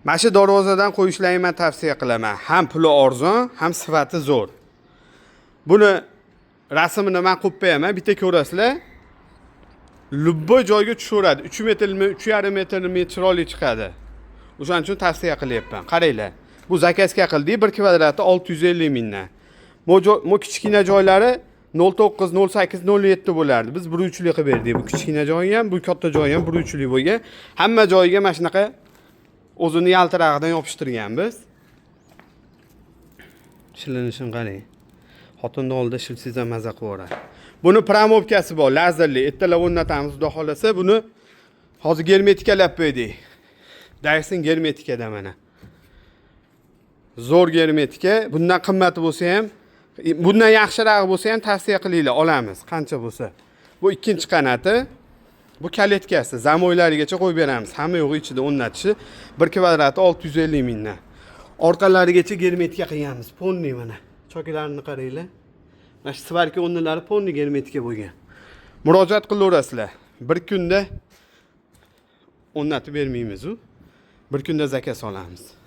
Mana shu darvozadan qo'yishlaringni man tavsiya qilaman. Ham puli arzon, ham sifati zo'r. Buni rasmini man qo'yib qo'yaman, bitta ko'rasizlar. Любой joyga tushaveradi. 3 metrmi, 3,5 metrmi chiroyli chiqadi. O'shaning uchun tavsiya qilyapman. Qaranglar. Bu заказ ga qildik, 1 kvadrati 650 mingdan. Bu kichkina joylari 0.9, 0.8, 0.7 bo'lardi. Biz 1.3lik qilib berdik. Bu kichkina joyi ham, bu katta joyi ham 1.3lik bo'lgan. Hamma joyiga mana shunaqa o'zini yaltirag'idan yopishtirganmiz. Shilinishini qarang. Xotinni oldida shilsangiz ham maza qilib yuboradi. Buni промывка si bor, lazerli. Ertalab o'rnatamiz, xudo xohlasa. Buni hozir germetikalab qo'ydik. Dyson germetikada mana. Zo'r germetika. Bundan qimmati bo'lsa ham, bundan yaxshirog'i bo'lsa ham tavsiya qilinglar, olamiz qancha bo'lsa. Bu ikkinchi qanati. Bu калитка si, замок larigacha qo'yib beramiz. Hamma yo'g'i ichida o'rnatishi. 1 kvadrati 650 mingdan. Orqalarigacha germetika qilganmiz. Полный mana. Chokilarini qaranglar. Mana shu сварка o'rnlari полный germetika bo'lgan. Murojaat qilaverasizlar. Bir kunda o'rnatib bermaymiz u. Bir kunda заказ olamiz.